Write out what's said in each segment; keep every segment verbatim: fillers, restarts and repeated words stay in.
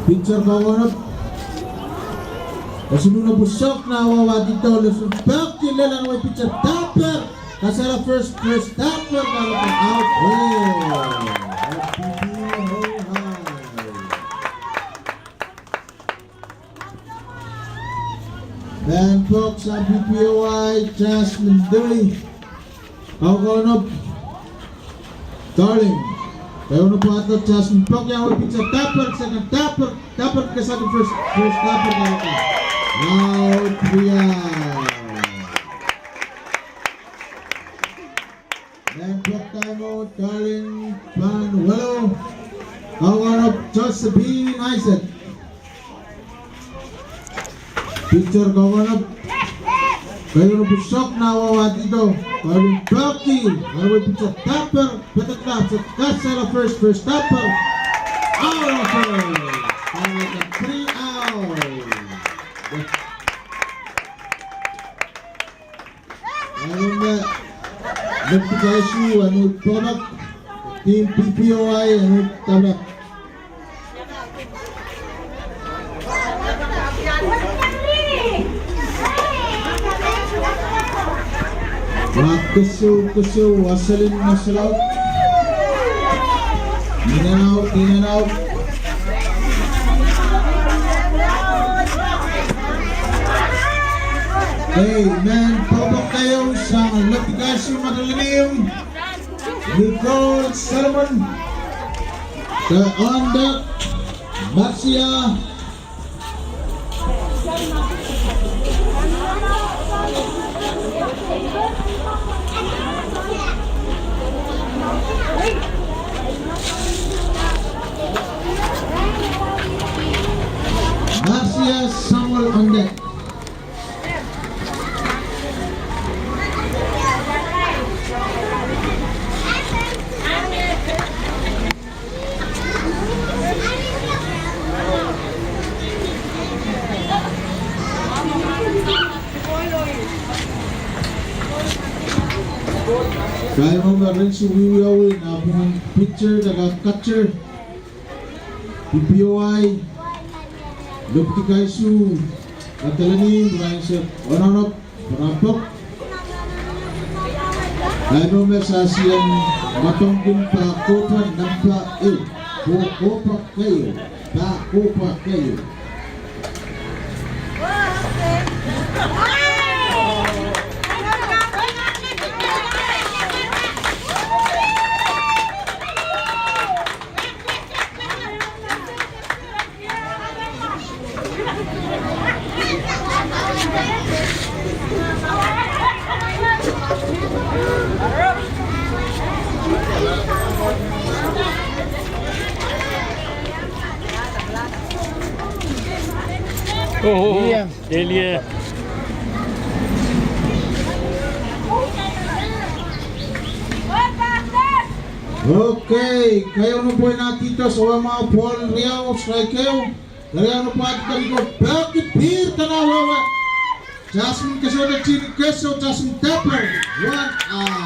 Pitcher kokonop. Esumino pwusok nan wawa dihdo, lesen peki lel, nan wei pitcher tapper. Kasala first, first tapper, nan wei out. Mehn pok sang P P O I, Jasmine Dewey. Kaukaunop, Darling. Kaukaunop ahto, Jasmine pok, iang wei pitcher tapper, second tapper, tapper, kasala first, first tapper, kasala. Out, three out. Mehn pok, Darling Panuelo. Kaukaunop, Josephine Isaac. Pitcher kokonop. Keieu pwusok nan wawa dihdo. Darling peki. Nan wei pitcher tapper. Petak, kasala first, first tapper. Out of it. Three out. Eri me, Lepti Kaisu en uhd pwukoa, team P P O I en uhd tapir. Wa kesiou, kesiou, waselin, waselau. Inenau, inenau. Amen. Pwukoa keieu sang Lepti Kaisu, Madeline Nicole Solomon. Ke on deck, Marcia. Marcia Samuel on deck. Kaimw me ren sou wiwiawi nan pwungen pitcher de ka catcher. P P O I, Lepti Kaisu, Madeline, Ryan Sep, Ononop, Prampo. Kaimw me sasien Matongkin Pakopa nampa ehu. Pakopa keieu. Pakopa keieu. Oh, oh, oh. Elie. Okay, keieu nupwen ahdi tohn soangen mwahu, ball riau, strike ehu. Keieu nupwen ahdi tohn ko peki, pir dene wehwe. Jasmine kesohte, team kesoh, Jasmine Tepper, one out.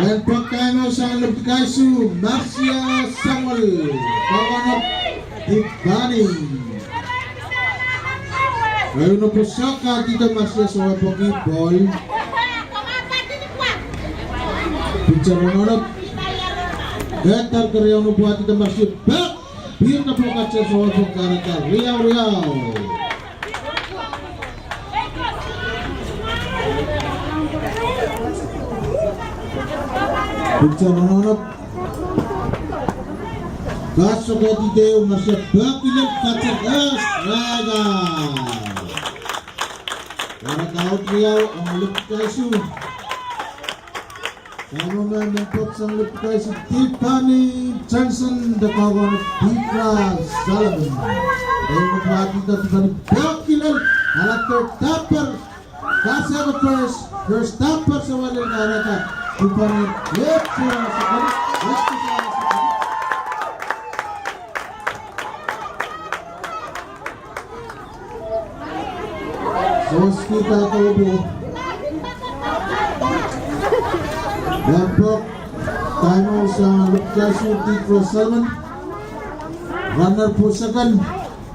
Mehn pok kaimw sang Lepti Kaisu, Marcia Samuel, Kaukaunop Tiffany. Keieu nupwusak ahdi tohn Marcia soangen peki, ball. Pitcher Ononop. Ketar keriau nupwen ahdi tohn Marcia pek. Pir dene pwukat, soangen pek kahrehda riau riau. Pitcher Ononop. Kasohkehdi ehu, Marcia peki lel, kasohkehdi, strike. Kahrehda out riau ong Lepti Kaisu. Kaimw me mehn pok sang Lepti Kaisu, Tiffany Johnson de Kaukaunop Petra Solomon. Keieu nupwen ahdi tohn Tiffany peki lel, ala third tapper. Kasohkehdi first, first tapper sewese lel, kahrehda Tiffany lel, Tiffany lel. Tiffany lel. Oski pahpa opo. Lampok, taimo sang Lukdasu Dikro Salmon. Runner pwosoken,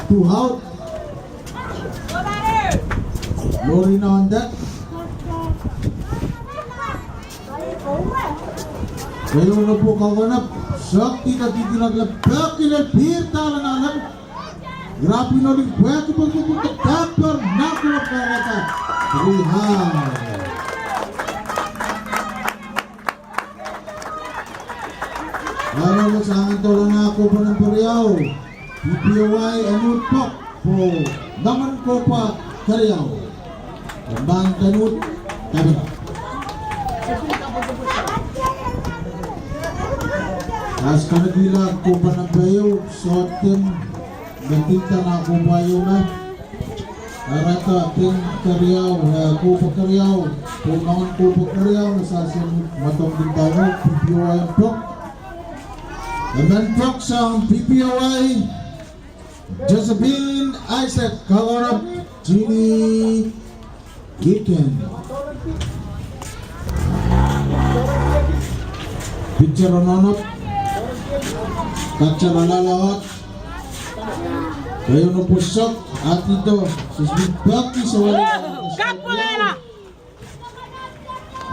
two out. Lorina on deck. Keieun opo kakonop, sok dihdo, dihdo, dihdo, peki lel, pihr dahla nan. Ira pil nolik wehki pwekpwek, dahpar, nakulo karata. Three out. Aro me sangen tolong ako pwenen periau. P P O I en uhd pok pwe nangen kohpwa keriau. Pahn en uhd tapin. As kanekihla kohpwa nan periau, sohte me dihda nan kohpwa ieu me. Karata dihng keriau, eh, kohpwa keriau, pwe nangen kohpwa keriau, me sahse mwadong dihda nan P P O I en pok. Emen pok sang P P O I. Josephine Isaac, kakonop, Jeannie Giken. Pitcher ononop. Pitcher alala ot. Keieun opo sok, adihdo, Josephine peki sawal.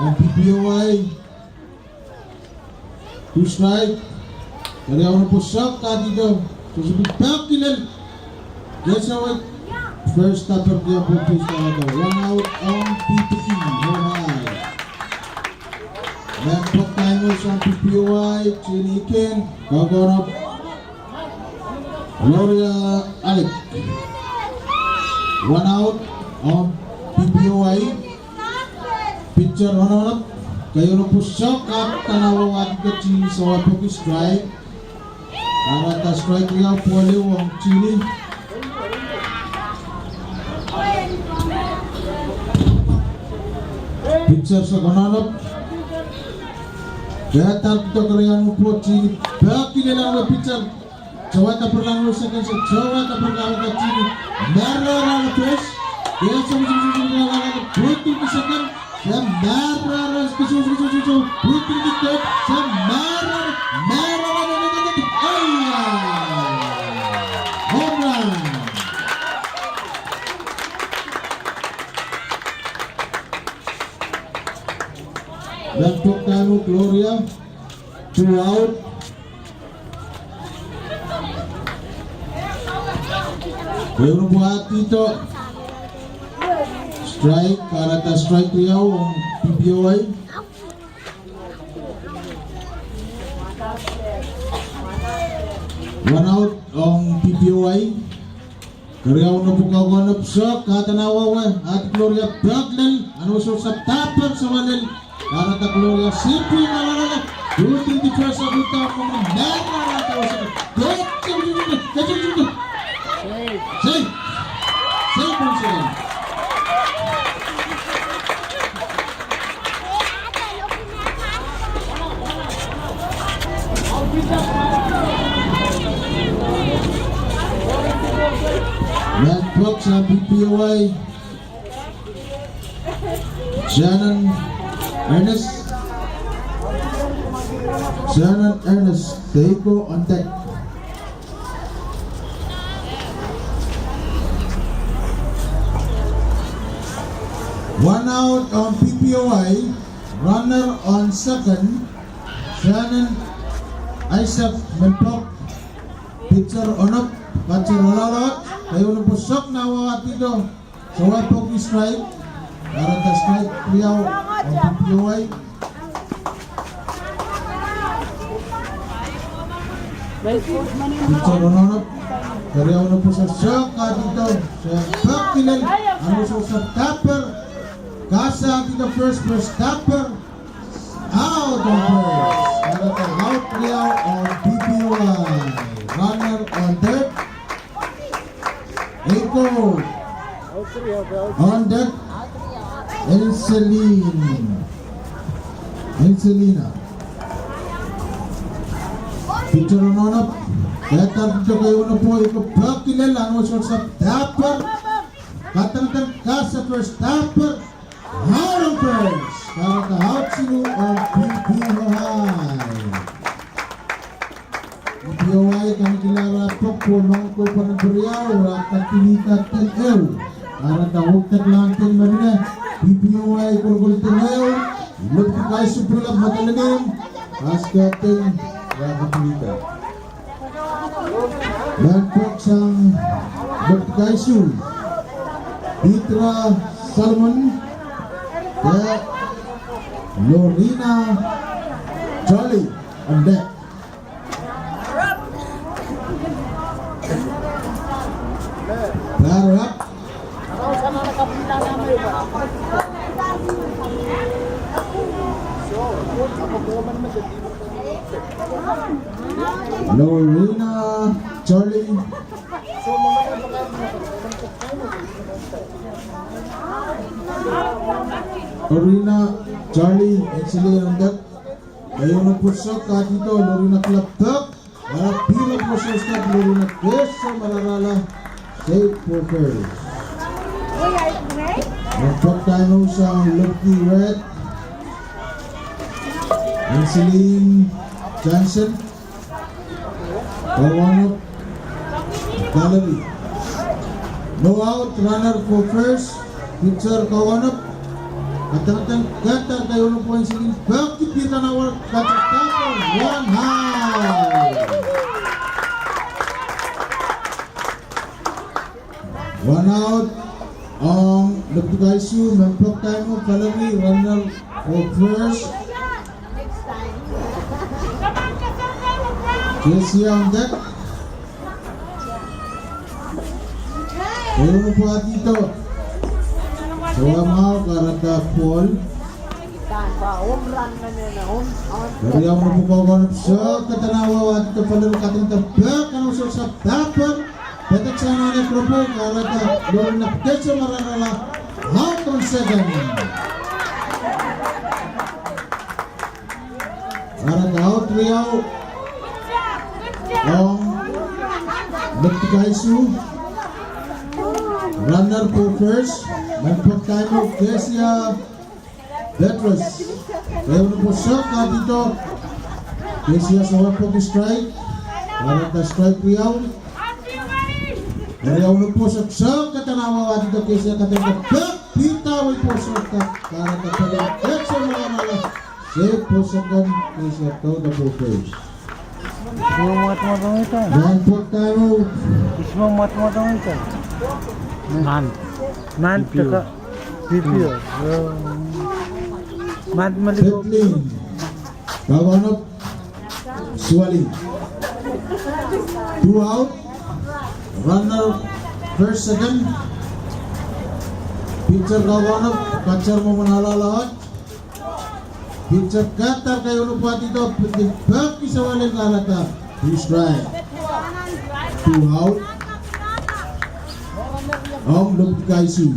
Ong P P O I. Two strike. Keriau onopo sok, adihdo. Josephine peki lel. Yes, awet. First tapper, keriau pwokis, adihdo. One out ong P P O I. Lampok, taimo sang P P O I, Jeannie Giken, kakonop. Gloria Alec. One out ong P P O I. Pitcher ononop. Keieun opo sok, katanawau, adihdo, Jeannie sawal pwokis, strike. Karata strike riau, pwuhlo ong Jeannie. Pitcher sohte ononop. Kehda, adihdo, keriau onopo, Jeannie peki lel, ahn pitcher. Sawal tapper, ahn second, sawal tapper, ahn Jeannie. Marara first. Yes, put in the second. Samaria, put in the third. Samaria, Samaria, Samaria, Samaria. Aya! Home run. Lampok taimo, Gloria. Two out. Keieun opo adihdo. Strike, karata strike riau ong P P O I. One out ong P P O I. Keriau onopo kakonop sok, katanawau, adihdo, Gloria peki lel, ahn shortstop dahpar, sawal lel. Karata Gloria sihpw, alala. Two three, the first of the, marara. Safe. Safe. Safe. Lampok sang P P O I. Shannon Ernest. Shannon Ernest, Teiko on deck. One out on P P O I, runner on second, Shannon Isaac men pok, pitcher onop, pitcher alala, keieun opo sok, nawau adihdo, sawal pwokis, strike, karata strike riau ong P P O I. Pitcher ononop, keriau onopo sok, adihdo, sawal pwokis lel, ahn shortstop dahpar, kasa adihdo first, first dahpar, out on first. Karata out riau ong P P O I. Runner on third. Eiko. On deck. Enselin. Enselina. Pitcher ononop. Kehda, adihdo, keieun opo, Eiko peki lel, ahn shortstop dahpar. Katangatank Kasa First Dapper, Harold First, kahrehda out siluh ong P P O I. P P O I kanekilahr pwukoa mwahu ko pahn pwuriau, ra katinita teng ehu. Kahrehda wekdek lahng teng me mie, P P O I kolokol teng ehu, Lepidi High School pwulop madaleniem, aska teng, ra katinita. Nan pwoksang Lepidi High School, Petra Solomon, de Lorina Charlie, and that. Pair up. Lorina Charlie. Lorina Charlie, excellent. Keieu nopwosok katito, Lorina Klaptak, ara pila pwososkap Lorina Kesa Mararala, Saint Paul First. Nan pwoak time out sang Lepidi Red, Angeline Johnson, Kawanap, Valerie. No out, runner for first, pitcher Kawanap. Katangatank Keta, keieu nopwosok, peki pita nawar, kata tackle, one out. One out, ong Lepidi High School, nan pwoak time out, Valerie, runner for first. Kesia on deck. Keieu nopwosok. Soamwahu kahrehda ball. Keriau nopwosok, Kawanap, soh, kata nawau, ahdi pali katangatank pek, kanan sohte sap dapper. Petek sang nan ekropo, kahrehda Lorina Kesa Mararala, out on second. Kahrehda out riau ong Lepidi High School. Runner for first, nan pwoak time out, Kesia Petrus. Keieu nopwosok katito. Kesia sohte pwoaki strike. Kahrehda strike riau. Keriau nopwosok, soh, kata nawau, ahdi Kesia katangatank pek, pita wei pwosoka, kahrehda pali Kesa Mararala, Saint Paul Second, Kesia Kauda Paul First. Nan pwoak time out. Man, man, P P O. P P O. Man, Maliko. Kawanap, Swali. Two out. Runner first, second. Pitcher Kawanap, catcher Moman Alala. Pitcher Keta, keieu nopwosok, peki, peki sawalen, kahrehda two strike. Two out. Ong Lepidi High School.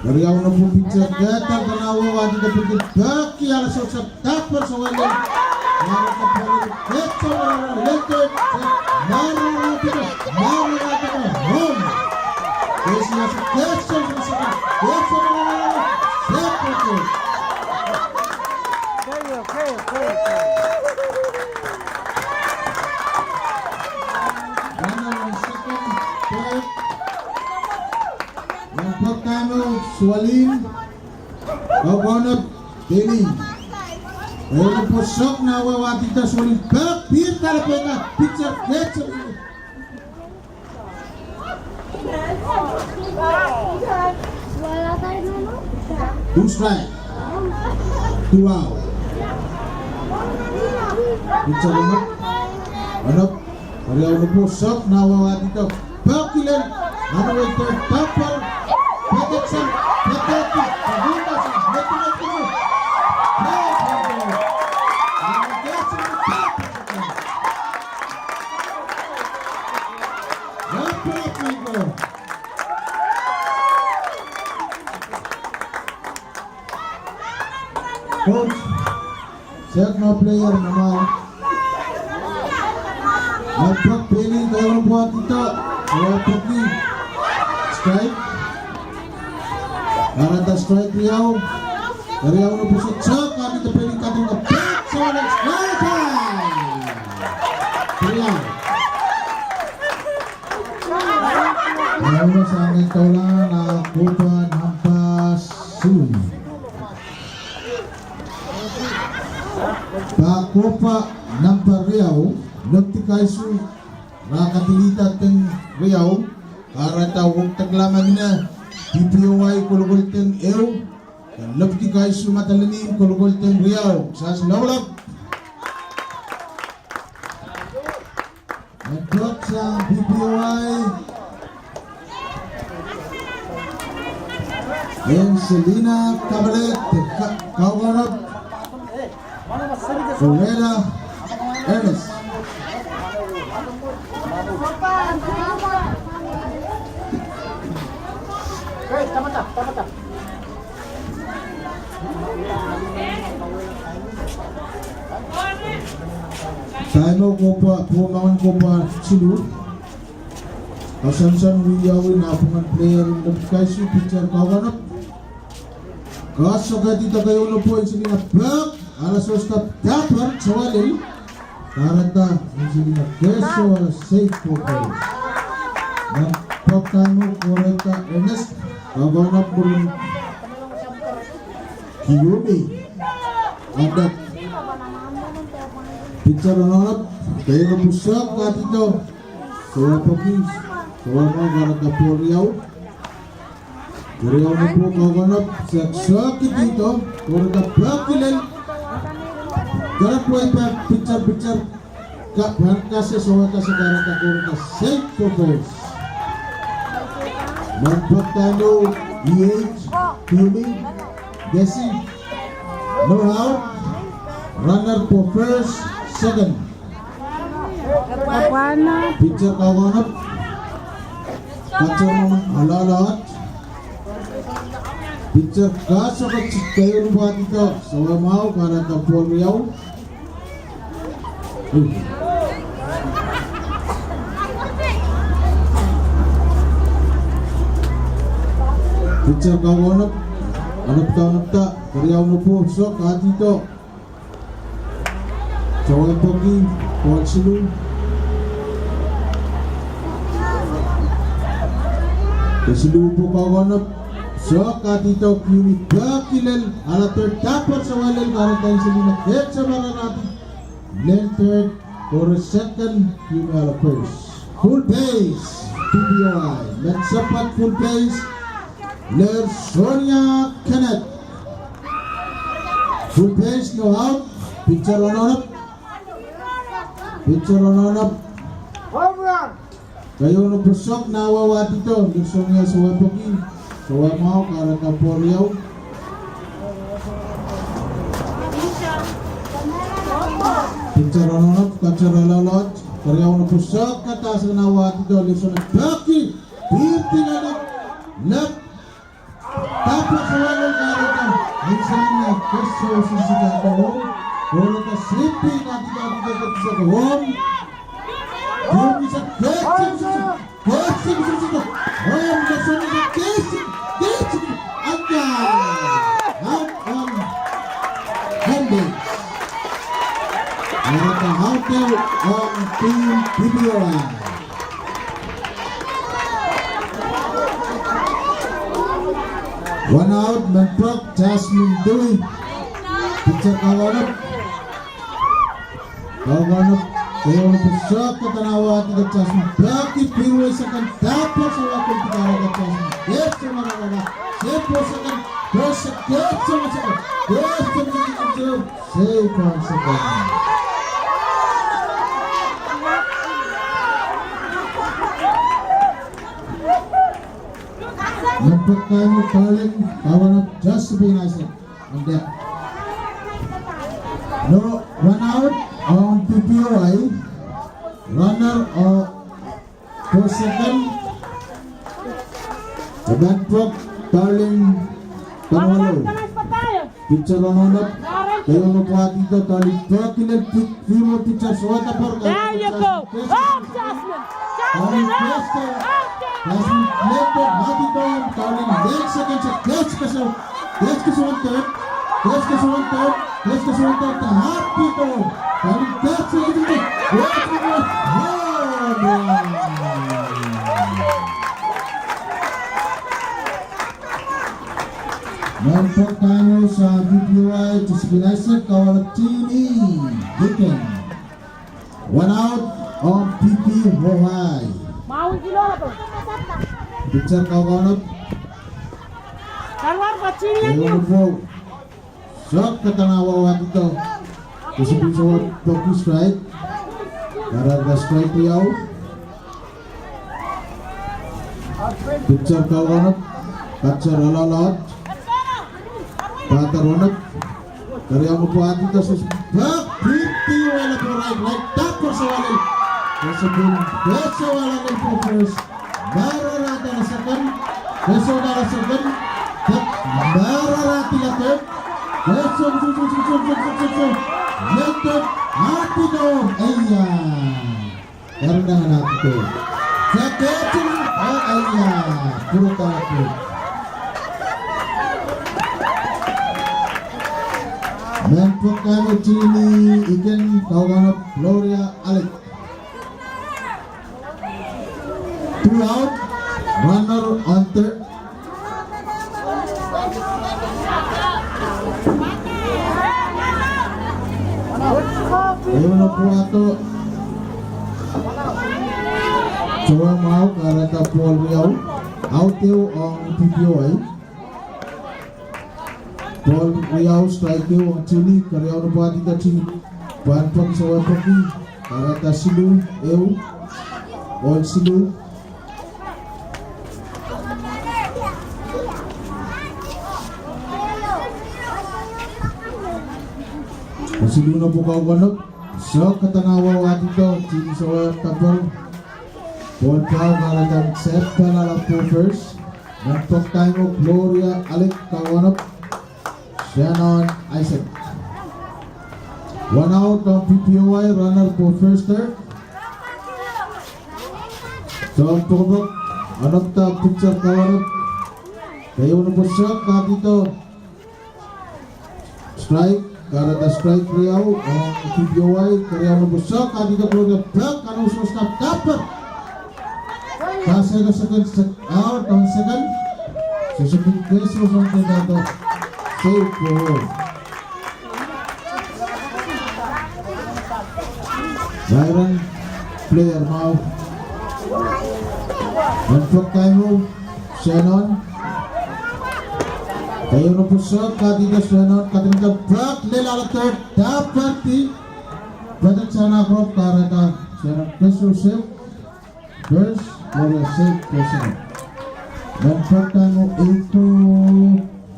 Keriau nopwosok, pitcher Keta, kanawe wahdi peki, peki, ahla sohte sap dapper, sawalen. Kahrehda pali Kesa Mararala, Mararala, Mararala, home. Kesia, Kesia, Kesia Mararala, separate. Okay, okay, okay. Runner on second, third. Nan pwoak time out, Swalin. Kawanap, Delhi. Keieu nopwosok, nawe wahdi Swalin, pek, pita lepwena, pitcher, pitcher. Two strike. Two out. Pitcher Kawanap. Kawanap. Keriau nopwosok, nawe wahdi pek, pek kilen. Anawe te tapper. Petek sang, petek, petek sang, petek, petek. Coach, sehk no player namau. Nan pwoak peli, keieu nopwosok, keieu peki. Strike. Kahrehda strike riau. Riau nopo sehse, kati de peni kati de pet, so let's go. Riau. Riau sang en doula nan kohpwa namba siluh. Pahn kohpwa namba riau, lepidi kaisuh, re kadilihda deng riau, kahrehda wekdekla mengine, P P O I kolokol deng ehu, lepidi kaisuh, Madolenihmw kolokol deng riau, sas lapalap. Pwukat sang P P O I, Angelina Kapalet, ka-, Kaukaunop, Loretta Ernest. Time out, kohpwa, pwukat sang kohpwa siluh. Kasansal wiawi nan pwungen player en lepidi kaisuh, pitcher Kaukaunop. Kasohkihdi keieun nopo Angelina Pek, ale sohte dapper, sawalel. Kahrehda Angelina Keso ale safe for base. Nan pwukat time out, Loretta Ernest, Kaukaunop pwurun Kiumi. Anda. Pitcher Kaukaunop, keieun nopo sohte kadido. Sawai pwuki, sawai mwahu, kahrehda ball riau. Riau nopo Kaukaunop, sehse kadido, kahrehda peki lel. Kahrehda pwei pek pitcher, pitcher. Ka, pahn kase, sawai kase, kahrehda, kahrehda safe for base. Nan pwukat time out, E H, Kiumi, Desi, no out, runner for first, second. Pitcher Kaukaunop. Pitcher Kaukaunop, ale ale. Pitcher kasohkihdi, keieun nopo kadido, sawai mwahu, kahrehda ball riau. Pitcher Kaukaunop, anahne pwukat, anahne pwukat, riau nopo sohte kadido. Sawai pwuki, ball siluh. Ke siluh pwukat Kaukaunop, sohte kadido, Kiumi peki lel, ale third, dapper, sawai lel, kahrehda Angelina Keso mararahdi. Lel third, kore second, Kiumi ale first. Full base, P P O I. Met support full base, Ler Sonia Kenneth. Full base, no out. Pitcher Kaukaunop. Pitcher Kaukaunop. Home run. Keieun nopo sohte nah wahwadido, Ler Sonia sawai pwuki, sawai mwahu, kahrehda ball riau. Pitcher Kaukaunop, catcher ale ale. Keieun nopo sohte kadahr, sohte nah wahwadido, Ler Sonia peki. Pil pil ale. Lep. Dapper, sawai lel, kahrehda Angelina Keso sisika home. Kahrehda sihpw kadido, kadido, kadido home. Home is a catch, catch, catch, catch. Home, Ler Sonia catch, catch. Anda. Out on home base. Kahrehda out on team P P O I. One out, men pwukat, Jasmine Dewey. Pitcher Kaukaunop. Kaukaunop, keieun nopo sohte kadahr, nah wahwadido, Jasmine peki, pil wei second, dapper, sawai pwuki, kahrehda Jasmine Keso mararahdi. Safe for second, first second, Keso second, Keso second. Safe on second. Number nine, Darling, Kaukaunop, Josephine Isaac. And there. No, one out on P P O I. Runner, uh, for second. Ebantrop Darling Panwalo. Pitcher Kaukaunop, keieun nopo kadido, Darling peki lel, pil, pil wei pitcher, sawai dapper. There you go. Up, Jasmine. Jasmine, up. Up, Jasmine. Kasmi lehdo, ahdi doh, kaulin lehn second, se kes keso, kes keso en third, kes keso en third, kes keso en third, ahdi doh, kaulin kes keso, kes keso, home run. Nan pwuhk dahme sang P P O I, Josephine Isaac, kawaunop Tini Hicken. One out ong P P O I. Pitcher kaukaunop. Ehu nopo. Sok, kadang ah wahwehki doh. Josephine Sawat Poki strike. Kahrehda strike riau. Pitcher kaukaunop, catcher loaloht. Batter wenep. Keriau me pwahkihda, sohte pahk, pretty well, right, right, dahpwal sawalel. Kesepin, kesepin sawalel for first. Mararahda nan second. Kesepin nan second. Mararahda nan third. Kesepin, kesepin, kesepin, kesepin, kesepin. Yelten, ahdi doh, eia. Eri nan ahdi doh. Second, oh, eia, pwurodo ahdi. Nan pwuhk dahme Tini Hicken, kaukaunop Gloria Alec. Two out, runner on third. Ehu nopo ahdo. Sowe mwahu, kahrehda ball riau. Out ehu ong P P O I. Ball riau, strike ehu ong Tini, keriau nopo ahdi doh Tini. Pahn peki, Sawat Poki, kahrehda siluh ehu, ball siluh. Siluh nopo kaukaunop, sok, kadang ah wahwehki doh, Tini Sawat Tapel. Ball pau, kahrehda set, pahn ala for first. Nan pwuhk dahme Gloria Alec kaukaunop. Shannon Isaac. One out ong P P O I, runner for first, third. Soang pokopok, onopda pitcher kaukaunop. Keieu nopo sok, ahdi doh. Strike, kahrehda strike riau ong P P O I, keriau nopo sok, ahdi doh, Gloria pahk, kanososda dahpwal. Kasehn second, sek-, out on second. Sehse pin keso song tenda to. Save for. Viral player mwahu. Nan pwuhk dahme Shannon. Keieu nopo sok, ahdi doh Shannon, kahrehda pahk, lel ala third, dahpwal di. Pwuhk dahme Shannon, kahrehda Shannon keso save. First, Gloria save, keso. Nan pwuhk dahme Eito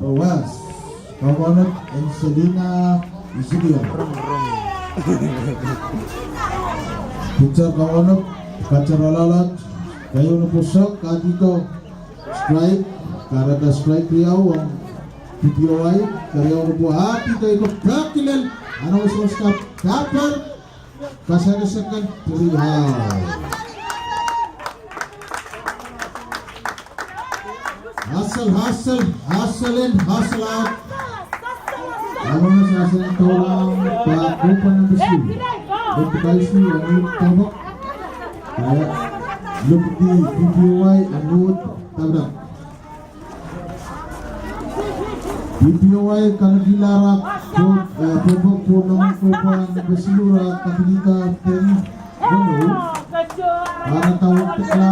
Boas. Kaukaunop Angelina Ezekiel. Pitcher kaukaunop, catcher loaloht. Keieu nopo sok, ahdi doh. Strike, kahrehda strike riau ong P P O I, keriau nopo ahdi doh, iko pahk kilel, ahnsowohsda dahpwal. Kasehn second, three out. Hustle, hustle, hustle in, hustle out. Ahnsowohsda hustle in, tolang, pahk kupwuren pisiu. Lipdi pisiu, ahnsowohsda tohpok. Lipdi P P O I, ahnsowohsda tohpok. P P O I kanekehla ara, eh, pwopwok pwohng kupwuren pisiu ara kapilikada peni. Ara tawet tekla.